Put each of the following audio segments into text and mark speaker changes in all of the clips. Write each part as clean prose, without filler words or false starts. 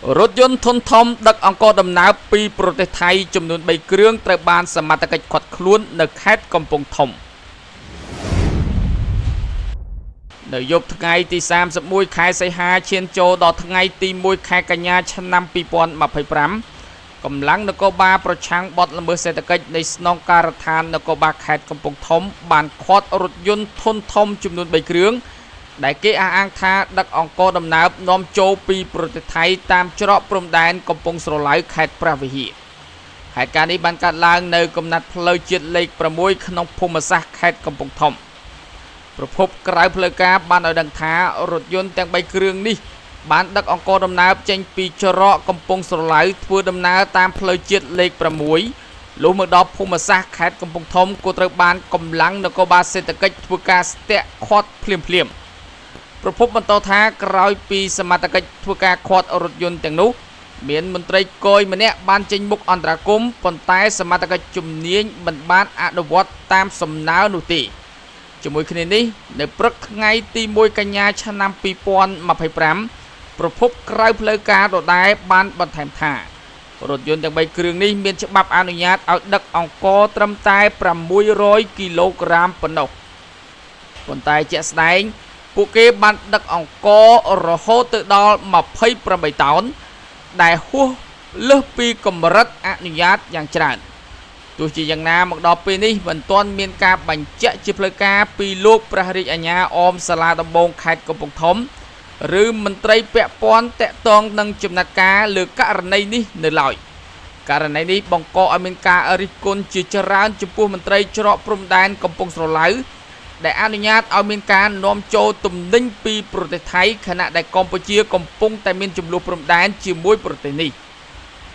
Speaker 1: រថយន្តធុនធំដឹកអង្ករដំណើបពីប្រទេសថៃចំនួន3គ្រឿងត្រូវបានសមត្ថកិច្ចឃាត់ខ្លួននៅខេត្តកំពង់ធំនៅយប់ថ្ងៃទី31ខែសីហាឈានចូលដល់ថ្ងៃទី1ខែកញ្ញាឆ្នាំ2025កម្លាំងនគរបាលប្រឆាំងបទល្មើសសេដ្ឋកិច្ចនៃស្នងការដ្ឋាននគរបាលខេត្តកំពង់ធំបានឃាត់រថយន្តធុនធំចំនួន3គ្រឿងដែលគេអះអាងថាដឹកអង្ករដំណើបនាំចូលពីប្រទេសថៃតាមច្រកព្រំដែនកំពង់ស្រឡៅខេត្តព្រះវិហារហេតុការណ៍នេះបានកើតឡើងនៅកំណាត់ផ្លូវជាតិលេខ6ក្នុងភូមិសាស្ត្រខេត្តកំពង់ធំប្រភពក្រៅផ្លូវការបានឲ្យដឹងថារថយន្តទាំង3គ្រឿងនេះបានដឹកអង្ករដំណើបចេញពីច្រកកំពង់ស្រឡៅធ្វើដំណើរតាមផ្លូវជាតិលេខ6លុះមកដល់ភូមិសាស្ត្រខេត្តកំពង់ធំក៏ត្រូវបានកម្លាំងនគរបាលសេដ្ឋកិច្ចធ្វើការស្ទាក់ឃាត់ភ្លាមៗប្រភពបន្តថាក្រោយពីសមត្ថកិច្ចធ្វើការឃាត់រថយន្តទាំងនោះមានមន្ត្រីគយម្នាក់បានចេញមុខអន្តរាគមន៍ប៉ុន្តែសមត្ថកិច្ចជំនាញមិនបានអនុវត្តតាមសំណើនោះទេជាមួយគ្នានេះនៅព្រឹកថ្ងៃទី1កញ្ញាឆ្នាំ2025ប្រភពក្រៅផ្លូវការដដែលបានបន្ថែមថារថយន្តទាំង3គ្រឿងនេះមានច្បាប់អនុញ្ញាតឲ្យដឹកអង្ករត្រឹមតែ600គីឡូក្រាមប៉ុណ្ណោះប៉ុន្តែជាក់ស្ដែងពួកគេបានដឹកអង្កររហូតទៅដល់28តោនដែលហួសលើសពីកម្រិតអនុញ្ញាតយ៉ាងច្រើនទោះជាយ៉ាងណាមកដល់ពេលនេះមិនទាន់មានការបញ្ជាក់ជាផ្លូវការពីលោកព្រះរាជអាជ្ញាអមសាលាដំបងខេត្តកំពង់ធំឬមន្ត្រីពាក់ព័ន្ធតាក់ទងនឹងចំណាត់ការលើករណីនេះនៅឡើយករណីនេះបង្កឲ្យមានការរិះគន់ជាច្រើនចំពោះមន្ត្រីច្រកព្រំដែនកំពង់ស្រឡៅដែលអនុញ្ញាតឲ្យមានការនាំចូលទំនិញពីប្រទេសថៃខណៈដែលកម្ពុជាកំពុងតែមានចំនួនព្រំដែនជាមួយប្រទេសនេះ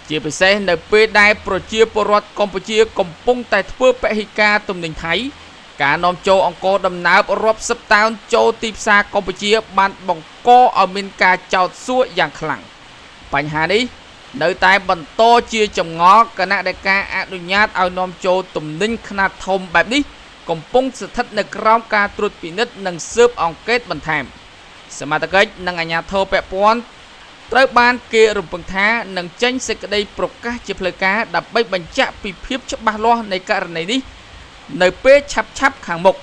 Speaker 1: ជាពិសេសនៅពេលដែលប្រជាពលរដ្ឋកម្ពុជាកំពុងតែធ្វើពហិការទំនិញថៃការនាំចូលអង្ករដំណើបរាប់សិបតោនចូលទីផ្សារកម្ពុជាបានបង្កឲ្យមានការចោទសួរយ៉ាងខ្លាំងបញ្ហានេះនៅតែបន្តជាចម្ងល់ខណៈដែលការអនុញ្ញាតឲ្យនាំចូលទំនិញខ្នាតធំបែបនេះកំពុងស្ថិតនៅក្រោមការត្រួតពិនិត្យនិងស៊ើបអង្កេតបន្ថែមសមត្ថកិច្ចនិងអាជ្ញាធរពាក់ព័ន្ធត្រូវបានគេរំពឹងថានឹងចេញសេចក្តីប្រកាសជាផ្លូវការដើម្បីបញ្ជាក់ពីភាពច្បាស់លាស់នៃករណីនេះនៅពេលឆាប់ៗខាងមុខ។